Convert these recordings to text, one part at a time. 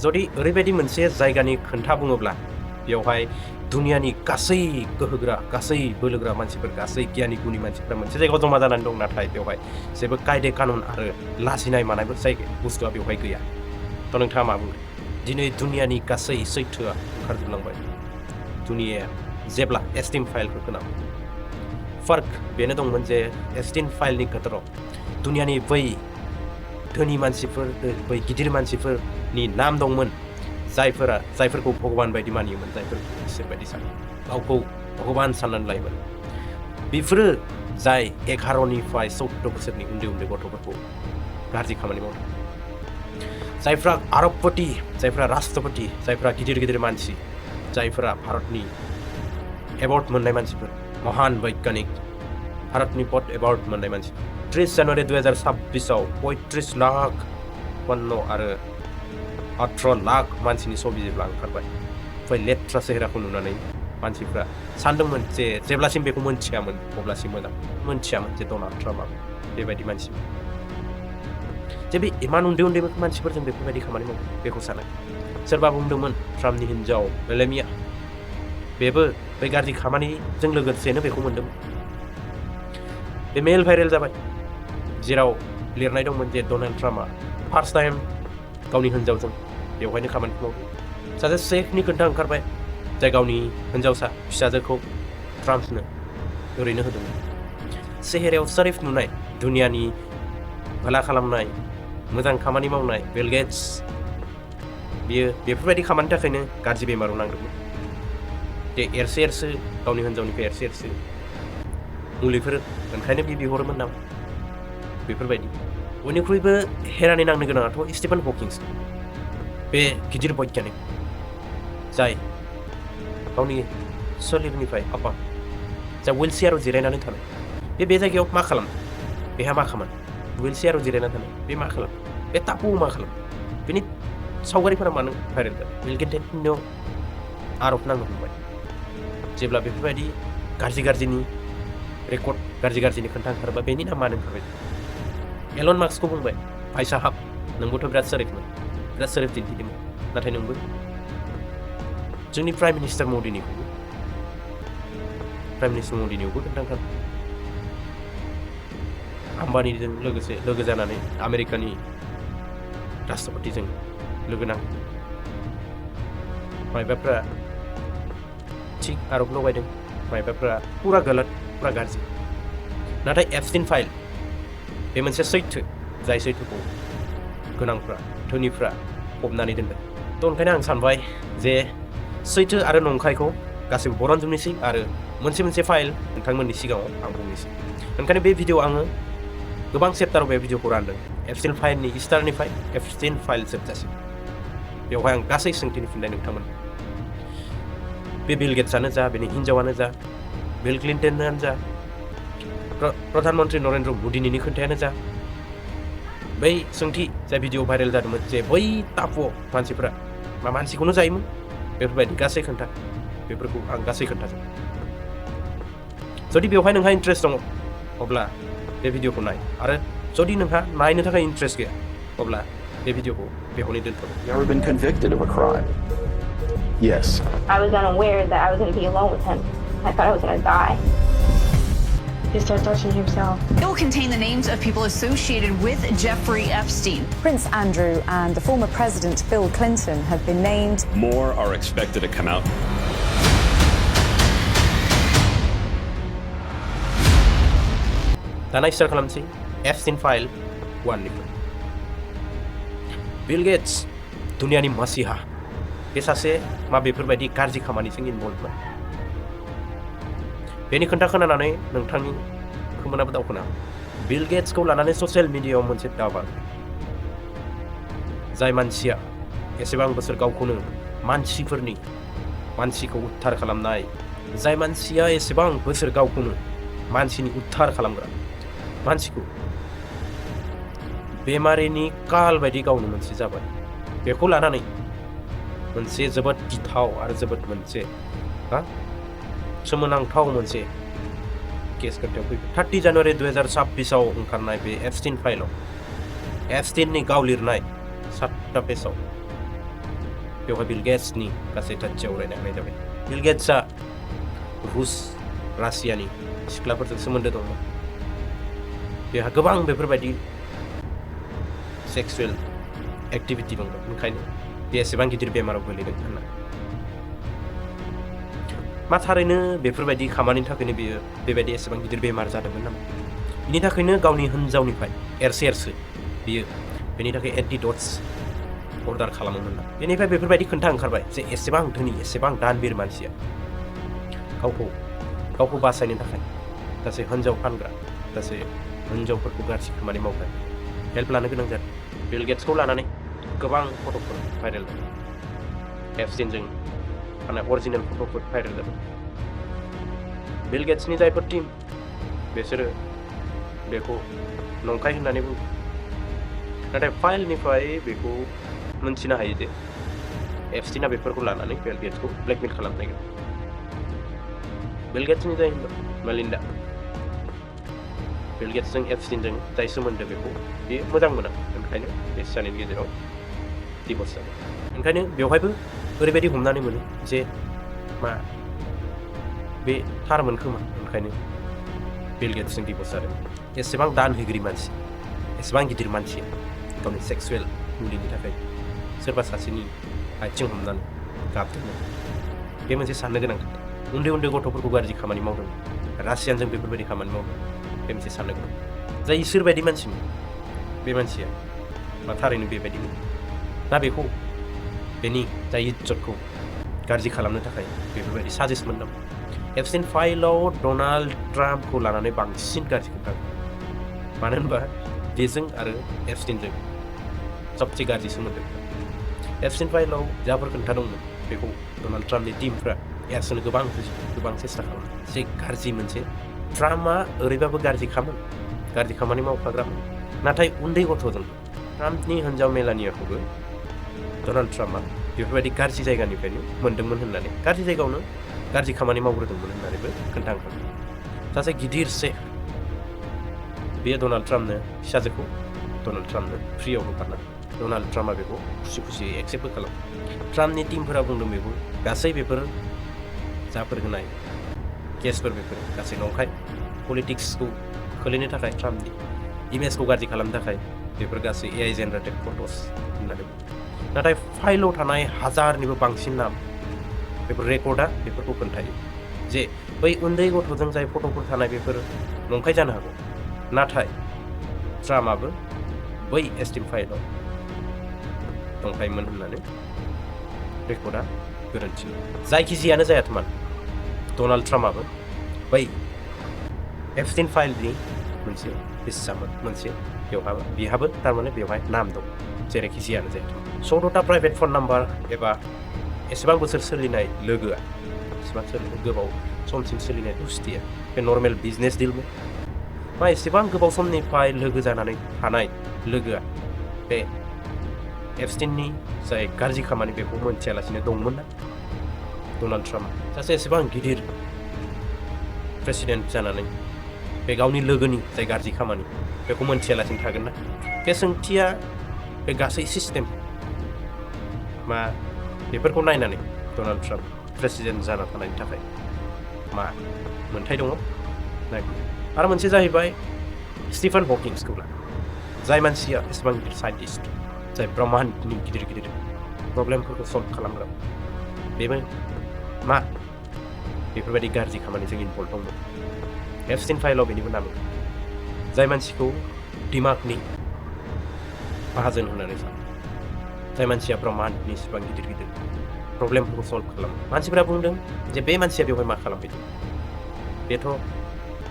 जुदि ओरैबायदि मोनसे जायगानि खोन्था बुङोब्ला बेवहाय दुनियानि गासै गोहोग्रा गासै बोलोग्रा मानसिफोर गासै गियानि गुनि मानसिफ्रा मोनसे जायगायाव जमा जानानै दं नाथाय बेवहाय जेबो कायदे कानुन आरो लाजिनाय मानायबो जायगा बुस्थुआ बेवहाय गैया थ' नोंथाङा मा बुङो दिनै दुनियानि गासै सैथोआ ओंखारजोबलांबाय दुनियाया जेब्ला एस्टिन फाइलखौ खोनायो फर्क बेनो दंमोन जे एस्टिन फाइलनि खोथाराव दुनियानि बै धोनि मानसिफोर बै गिदिर मानसिफोरनि नाम दंमोन जायफोरखौ भगबान बायदि मानियोमोन जायफोरखौ इसोर बायदि सानो गावखौ भगबान साननानै लायोमोन बेफोरो जाय 11निफ्राय 14 बोसोरनि उन्दै उन्दै गथ'फोरखौ गाज्रि खामानि मावदों जायफ्रा आरबपति जायफ्रा राष्ट्रपति जायफ्रा गिदिर गिदिर मानसि जायफ्रा भारतनि एवार्ड मोननाय मानसिफोर महान वैज्ञानिक भारतनि पद एवार्ड मोननाय मानसि 30 जानुवारि 2026 आव 35 लाख पन्न आरो 18 लाख मानसिनि छबि जेब्ला ओंखारबाय बै लेथ्रा चेहेराखौ नुनानै मानसिफ्रा सानदोंमोन जे जेब्लासिम बेखौ मोनथियामोन अब्लासिम मोजां मोनथियामोन जे डनाल्ड ट्राम्पआ बेबायदि मानसि जे बे इमान उन्दै उन्दै मानसिफोरजों बेफोरबायदि खामानि मावो बेखौ सानो सोरबा बुंदोंमोन ट्राम्पनि हिन्जाव मेलेमिया बेबो बे गाज्रि खामानिजों लोगोसेनो बेखौ मोन्दोंमोन बे मेल भाइरेल जाबाय जेराव लिरनाय दंमोन जे डनाल्ड ट्राम्पआ फार्स्ट टाइम गावनि हिन्जावजों बेवहायनो खामानि मावदों सासे शेखनि खोन्था ओंखारबाय जाय गावनि हिन्जावसा फिसाजोखौ ट्राम्पनो ओरैनो होदोंमोन सेहेरायाव शरीफ नुनाय दुनियानि भला खालामनाय मोजां खामानि मावनाय बिल गेट्स बियो बेफोरबायदि खामानिनि थाखायनो गाज्रि बेमाराव नांदोंमोन जे एरसे एरसे गावनि हिन्जावनिफ्राय एरसे एरसे मुलिफोर ओंखायनो बिहरोमोन नामा बेफोरबायदि बयनिख्रुइबो हेरानि नांनो गोनाङाथ' स्टिफेन हकिंस बे गिदिर बैज्ञानिक जाय गावनि सोलेरनिफ्राय आफा जा हुइल चेयाराव जिरायनानै थानाय बे जायगायाव मा खालामो बेहा मा खामानि हुइल चेयाराव जिरायनानै थानाय बे मा खालामो बे टापुआव मा खालामो बेनि सावगारिफोरा मानो भाइरेल जाबाय बिल गेट्सनियाव आरब नांनो हमबाय जेब्ला बेफोरबायदि गाज्रिनि रेकर्ड गाज्रिनि खोन्था ओंखारबा बेनि नाम मानो ओंखारबाय एलन मास्कखौ बुंबाय भाइ साहाब नोंबोथ' बिराद सोरेफ दिन्थिदोंमोन नाथाय नोंबो जोंनि प्राइम मिनिस्टार मदिनियावबो खोन्था ओंखारबाय आम्बानिजों लोगो जानानै आमेरिकानि राष्ट्रपतिजों लोगो नां मायबाफ्रा थिग आरोप लगायदों मायबाफ्रा पुरा गलत पुरा गाज्रि नाथाय एपस्टिन फाइल बे मोनसे सैथो जाय सैथोखौ गोनांफ्रा धोनिफ्रा फबनानै दोनबाय थ' ओंखायनो आं सानबाय जे सैथो आरो नंखायखौ गासैबो बरनजोबनोसै आरो मोनसे फाइल नोंथांमोननि सिगाङाव आं बुंनोसै ओंखायनो बे भिडिअ आङो गोबां चेप्टाराव बे भिडिअखौ रानदों एपस्टिन फाइलनि स्टारनिफ्राय एपस्टिन फाइल जोबजासिम बेवहाय आं गासै सोंथिनि फिननाय नोंथांमोन बे बिल गेट्सआनो जा बेनि हिन्जावानो जा बिल क्लिन्टनानो जा प्रधानमन्त्री नरेन्द्र मदिनि खोन्थायानो जा बै सोंथि जाय भिडिअ भाइरेल जादोंमोन जे बै टापुआव मानसिफोरा मा मानसिखौनो जायोमोन बेफोरबायदि गासै खोन्था बेफोरखौ आं गासै खोन्थाजों जुदि बेवहाय नोंहा इन्ट्रेस्ट दङ अब्ला बे भिडिअखौ नाय आरो जुदि नोंहा नायनो थाखाय इन्ट्रेस्ट गैया अब्ला बे भिडिअखौ बेवहायनो दोनथ'। Ever been convicted of a crime? Yes. I was unaware that I was going to be alone with him. I thought I was going to die. He started touching himself. It will contain the names of people associated with Jeffrey Epstein. Prince Andrew and the former president Bill Clinton have been named. More are expected to come out. दाना start खालामसै एपस्टिन file 1 निफ्राय Bill Gates दुनियानि मासिहा बे सासे मा बेफोरबायदि गाज्रि खामानिजों इनभल्भमोन बेनि खोन्था खोनानानै नोंथांनि खोमोनाबो दावखोना बिल गेट्सखौ लानानै ससियेल मिडियायाव मोनसे दावा जाय मानसिया एसेबां बोसोर गावखौनो मानसिखौ उद्धार खालामनाय जाय मानसिया एसेबां बोसोर गावखौनो मानसिनि उद्धार खालामग्रा मानसिखौ बेमारिनि काल बायदि गावनो मोनसे जाबाय बेखौ लानानै मोनसे जोबोद गिथाव आरो जोबोद मोनसे सोमोनांथाव मोनसे केस खोन्थायाव फैबाय 30 जानुवारि 2026 आव ओंखारनाय बे एपस्टिन फाइलाव एपस्टिननि गाव लिरनाय 7टा पेजाव बेवहाय बिल गेट्सनि गासै टाचआव रायनो हानाय जाबाय बिल गेट्सआ रुस रासियानि सिख्लाफोरजों सोमोन्दो दंमोन बेहा गोबां बेफोरबायदि सेक्सुवेल एक्टिभिटि दंमोन ओंखायनो बे एसेबां गिदिर बेमाराव गोलैदों होनना मा थारैनो बेफोरबायदि खामानिनि थाखायनो बियो बेबायदि एसेबां गिदिर बेमार जादोंमोन नामा बिनि थाखायनो गावनि हिनजावनिफ्राय एरसो बियो बेनि थाखाय एन्टिडट्स अर्डार खालामोमोन ना बेनिफ्राय बेफोरबायदि खोन्था ओंखारबाय जे एसेबां धोनि एसेबां दानबीर मानसिया गावखौ बासायनो थाखाय गासै हिनजाव फानग्रा गासै हिनजावफोरखौ गाज्रि खामानि मावग्रा हेल्प लानो गोनां जादों बिल गेट्सखौ लानानै गोबां फट'फोर भाइरेल जादों एपस्टेनजों थानाय अरिजिनेल फट'फोर भाइरेल जादों बिल गेट्सनि जायफोर टीम बिसोरो बेखौ नंखाय होननानै बुङो नाथाय फाइलनिफ्राय बेखौ मोनथिनो हायो जे एपस्टेना बेफोरखौ लानानै बिल गेट्सखौ ब्लेकमेल खालामनो नागिरदों बिल गेट्सनि जाय मेलिन्डा बिल गेट्सजों एपस्टेनजों जाय सोमोन्दो बेखौ बेयो मोजां मोना ओंखायनो बे सानैनि गेजेराव डिभर्स जादों ओंखायनो बेवहायबो ओरैबायदि हमनानै मोनो जे मा बे थारमोन खोमा ओंखायनो बिल गेट्सजों डिभर्स जादों एसेबां दान होगिरि मानसि एसेबां गिदिर मानसि गावनि सेक्सुवेल मुलिनि थाखाय सोरबा सासेनि आथिं हमनानै गाबदोंमोन बे मोनसे साननो गोनां खोथा उन्दै गथ'फोरखौ गाज्रि खामानि मावदों रासियानजों बेफोरबायदि खामानि मावदों बे मोनसे साननो गोनां जाय इसोर बायदि मानसिमोन बे मानसिया मा थारैनो बेबायदिमोन ना बेखौ बेनि जाय इज्जतखौ गाज्रि खालामनो थाखाय बेफोरबायदि साजेस्ट मोनदों एपस्टेन फाइलाव डनाल्ड ट्राम्पखौ लानानै बांसिन गाज्रि खोन्थागोन मानो होनबा बेजों आरो एपस्टेनजों सबसे गाज्रि सोमोन्दो एपस्टेन फाइलाव जाफोर खोन्थादोंमोन बेखौ डनाल्ड ट्राम्पनि टिमफ्रा एरसोनो गोबां सेस्था खालामो जे गाज्रि मोनसे ट्राम्पआ ओरैबाबो गाज्रि खामानि मावफाग्रामोन नाथाय उन्दै गथ'जों ट्राम्पनि हिनजाव मेलानियाखौबो डनाल्ड ट्राम्पआ बेफोरबायदि गाज्रि जायगानिफ्रायनो मोन्दोंमोन होननानै गाज्रि जायगायावनो गाज्रि खामानि मावग्रोदोंमोन होननानैबो खोन्थाखांदों सासे गिदिर सेफ बेयो डनाल्ड ट्राम्पनो फिसाजोखौ डनाल्ड ट्राम्पनो फ्रियाव हगारना डनाल्ड ट्राम्पआ बेखौ खुसियै एक्सेप्टबो खालामो ट्राम्पनि टिमफोरा बुंदों बेखौ गासै बेफोर जाफोर होनाय केसफोर बेफोर गासै नंखाय पलिटिक्सखौ खोलैनो थाखाय ट्राम्पनि इमेजखौ गाज्रि खालामनो थाखाय बेफोर गासै AI जेनेरेटेड फट'स होननानै बुङो नाथाय फाइलाव थानाय हाजारनिबो बांसिन नाम बेफोर रेकर्डआ बेफोरखौ खोन्थायो जे बै उन्दै गथ'जों जाय फट'फोर थानाय बेफोर नंखाय जानो हागौ नाथाय ट्राम्पआबो बै एपस्टेन फाइलाव दंखायोमोन होननानै रेकर्डआ गोरोन्थि जायखिजायानो जायाथों मानो डनाल्ड ट्राम्पआबो बै एपस्टेन फाइलनि मोनसे हिस्सामोन मोनसे बिहाबो थारमाने बेवहाय नाम दं जेरैखि जायानो जायाथों 16टा प्राइभेट फन नाम्बार एबा एसेबां बोसोर सोलिनाय लोगोआ एसेबां गोबाव समसिम सोलिनाय दुस्थिया बे नर्मेल बिजनेस डिलमोन मा एसेबां गोबाव समनिफ्राय लोगो जानानै थानाय लोगोआ बे एपस्टेननि जाय गाज्रि खामानि बेखौ मोनथियालासिनो दंमोन ना डनाल्ड ट्राम्पआ सासे एसेबां गिदिर प्रेसिडेन्ट जानानै बे गावनि लोगोनि जाय गाज्रि खामानि बेखौ मोनथियालासिनो थागोन ना बे सोंथिया बे गासै सिस्टेम मा बेफोरखौ नायनानै डनाल्ड ट्राम्प प्रेसिडेन्ट जाना थानायनि थाखाय मा मोन्थाय दङ आरो मोनसे जाहैबाय स्टिफेन हकिंसखौ जाय मानसिया एसेबां गिदिर साइन्टिस्ट जाय ब्रह्माण्डनि गिदिर प्रब्लेमफोरखौ सल्भ खालामग्रा बेबो मा बेफोरबायदि गाज्रि खामानिजों इनभल्भ दंमोन एपस्टेन फाइलाव बेनिबो नाम जाय मानसिखौ दिमागनि माहाजोन होननानै सानो जाय मानसिया ब्रह्माण्डनि इसेबां गिदिर प्रब्लेमफोरखौ सल्भ खालामो मानसिफोरा बुंदों जे बे मानसिया बेवहाय मा खालामफैदों बेथ'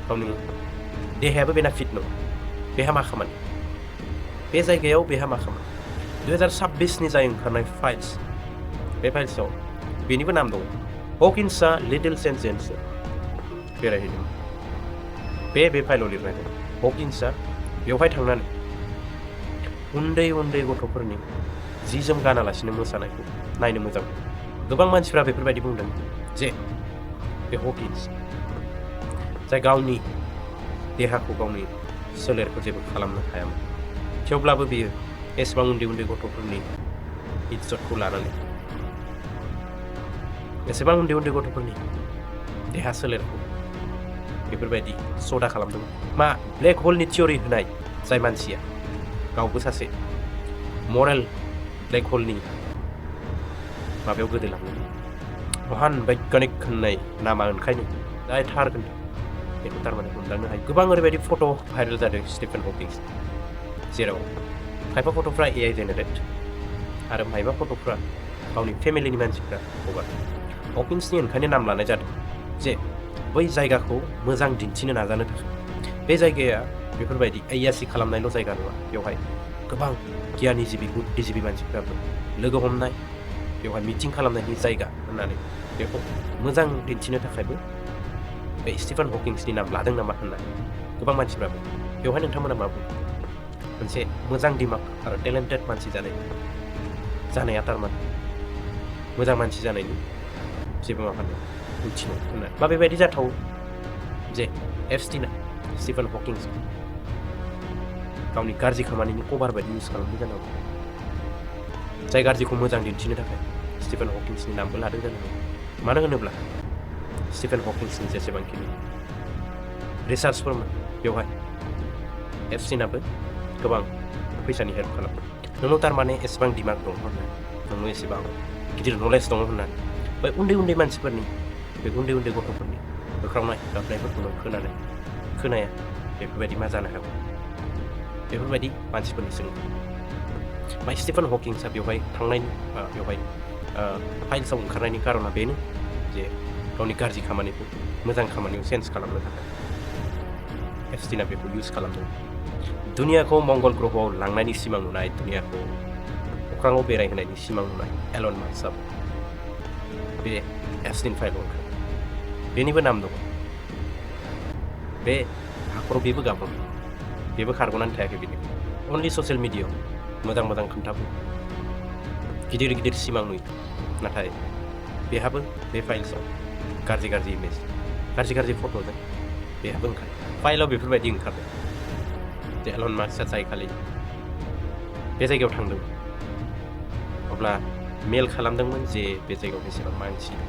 गावनि देहायाबो बेना फिट नङा बेहा मा खामानि बे जायगायाव बेहा मा खामानि 2026नि जाय ओंखारनाय फाइल्स बे फाइल्सआव बेनिबो नाम दङ हकिन्सआ लिटिल सेन्ट जेम्सजों बेरायहैदों बे फाइलाव लिरनाय दं हकिन्सआ बेवहाय थांनानै उन्दै गथ'फोरनि जि जोम गानालासिनो मोसानायखौ नायनो मोजां मोनो गोबां मानसिफ्रा बेफोरबायदि बुंदों जे बे हकिन्स जाय गावनि देहाखौ गावनि सोलेरखौ जेबो खालामनो हायामोन थेवब्लाबो बियो एसेबां उन्दै गथ'फोरनि इज्जतखौ लानानै एसेबां उन्दै उन्दै गथ'फोरनि देहा सोलेरखौ बेफोरबायदि सदा खालामदोंमोन मा ब्लेक हलनि थियरि होनाय जाय मानसिया गावबो सासे मरेल ब्लेक हलनि माबायाव गोदोलांदोंमोन महान बैज्ञानिक होननाय नामा ओंखायनो जाय थार खोन्था बेखौ थारमाने हमदांनो हायो गोबां ओरैबायदि फट' भाइरेल जादों स्टिफेन हकिंस जेराव खायफा फट'फ्रा AI जेनेरेट आरो मायबा फट'फ्रा गावनि फेमिलिनि मानसिफ्रा हगारो हकिंसनि ओंखायनो नाम लानाय जादों जे बै जायगाखौ मोजां दिन्थिनो नाजानो थाखाय बे जायगाया बेफोरबायदि अय्यासि खालामनायल' जायगा नङा बेवहाय गोबां गियानि जिबि बुद्धिजिबि मानसिफ्राबो लोगो हमनाय बेवहाय मिटिं खालामनायनि जायगा होननानै बेखौ मोजां दिन्थिनो थाखायबो बे स्टिफेन हकिंसनि नाम लादों नामा होननानै गोबां मानसिफ्राबो बेवहाय नोंथांमोना मा बुङो मोनसे मोजां दिमाग आरो टेलेन्टेड मानसि जानाया थारमाने मोजां मानसि जानायनि जेबो माबा नङा ओंथि नङा होननानै मा बेबायदि जाथाव जे एपस्टिना स्टिफेन हकिंस गावनि गाज्रि खामानिनि कभार बायदि इउज खालामनो जानांगौ जाय गाज्रिखौ मोजां दिन्थिनो थाखाय स्टिफेन हकिंसनि नामबो लादों जानो हागौ मानो होनोब्ला स्टिफेन हकिंसनि जेसेबांखिनि रिसार्चफोरमोन बेवहाय एपस्टिनाबो गोबां फैसानि हेल्प खालामो नोंनाव थारमाने एसेबां दिमाग दं होननानै नोंनाव एसेबां गिदिर नलेज दङ होननानै बै उन्दै उन्दै मानसिफोरनि बे उन्दै उन्दै गथ'फोरनि होख्रावनाय गाबनायफोरखौ नों खोनाया बेफोरबायदि मा जानो हागौ बेफोरबायदि मानसिफोरनि सोंनाय ओमफ्राय स्टिफेन हकिंसआ बेवहाय थांनायनि बेवहाय फाइल्सआव ओंखारनायनि कारना बेनो जे गावनि गाज्रि खामानिखौ मोजां खामानियाव चेन्ज खालामनो थाखाय एपस्टिना बेखौ इउज खालामदों दुनियाखौ मंगल ग्रहआव लांनायनि सिमां नुनाय दुनियाखौ अख्राङाव बेरायहोनायनि सिमां नुनाय एलन मास्कआबो बे एपस्टिन फाइलआव ओंखारो बेनिबो नाम दङ बे हाखराव बेबो गाबोन बेबो खारग'नानै थायाखै बेनि अनलि ससियेल मिडियाआव मोजां मोजां खोन्थाबो गिदिर गिदिर सिमां नुयो नाथाय बेहाबो बे फाइल्सआव गाज्रि गाज्रि इमेज गाज्रि फट'जों बेहाबो ओंखारो फाइलाव बेफोरबायदि ओंखारदों जे एलन मास्कआ जाय खालि बे जायगायाव थांदोंमोन अब्ला मेल खालामदोंमोन जे बे जायगायाव बेसेबां मानसि दं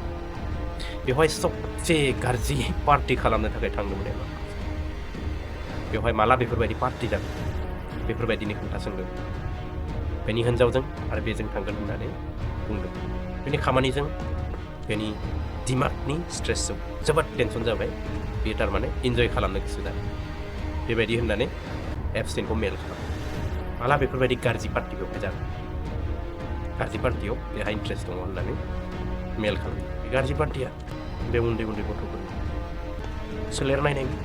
बेवहाय सबसे गाज्रि पार्टि खालामनो थाखाय थांदोंमोन एलन मास्क बेवहाय माला बेफोरबायदि पार्टि जागोन बेफोरबायदिनो खोन्था सोंदों बेनि हिन्जावजों आरो बेजों थांगोन होननानै बुंदों बेनि खामानिजों बेनि दिमागनि स्ट्रेसजों जोबोद टेनसन जाबाय बेयो थारमाने इन्जय खालामनो गोसो जादों बेबायदि होननानै एपस्टिनखौ मेल खालामो माला बेफोरबायदि गाज्रि पार्टि बेवहाय जागोन गाज्रि पार्टियाव बेहा इन्ट्रेस्ट दङ होननानै मेल खालामो बे गाज्रि पार्टिया बे उन्दै उन्दै गथ'फोरनि सोलेर नायनायनि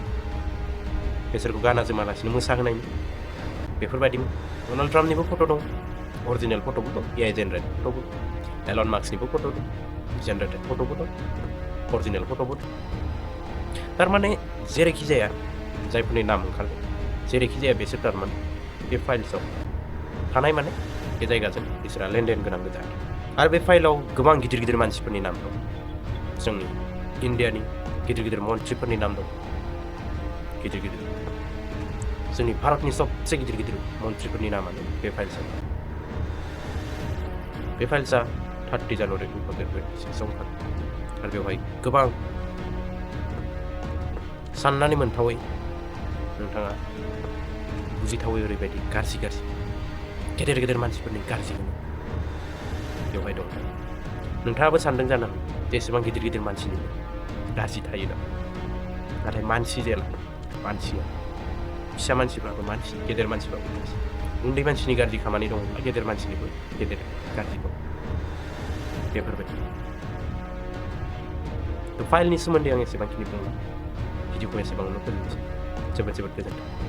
बिसोरखौ गाना जोमालासिनो मोसाहोनायनि बेफोरबायदिमोन डनाल्ड ट्राम्पनिबो फट' दं अरिजिनेल फट'बो दं AI जेनेरेट फट'बो एलन मास्कनिबो फट' दं जेनेरेटेड फट'बो दं अरिजिनेल फट'बो दं थारमाने जेरैखि जाया जायफोरनि नाम ओंखारदों जेरैखि जाया बिसोर थारमाने बे फाइल्सआव थानाय माने बे जायगाजों बिसोरहा लेनदेन गोनां गोजा आरो बे फाइलाव गोबां गिदिर गिदिर मानसिफोरनि नाम दं जोंनि इन्डियानि गिदिर गिदिर मन्थ्रिफोरनि नाम दं गिदिर गिदिर जोंनि भारतनि सबसे गिदिर गिदिर मन्थ्रिफोरनि नामानो बे फाइल्सआव बे फाइल्सआ 30 जानुवारि 2026 ओंखारो आरो बेवहाय गोबां साननानै मोनथावै नोंथाङा बुजिथावै ओरैबायदि गाज्रि गेदेर गेदेर मानसिफोरनि गाज्रि बेवहाय दं नोंथाङाबो सानदों जानो हागौ जेसेबां गिदिर गिदिर मानसिनि गाज्रि थायो ना नाथाय मानसि जेला मानसिया फिसा मानसिफ्राबो मानसि गेदेर मानसिफ्राबो मानसि उन्दै मानसिनि गाज्रि खामानि दं गेदेर मानसिनिबो गेदेर गाज्रि दं बेफोरबायदि फाइलनि सोमोन्दै आं एसेबांखिनि बुंला भिडिअखौ एसेबांनो फोजोबनोसै जोबोद गोजोन्थों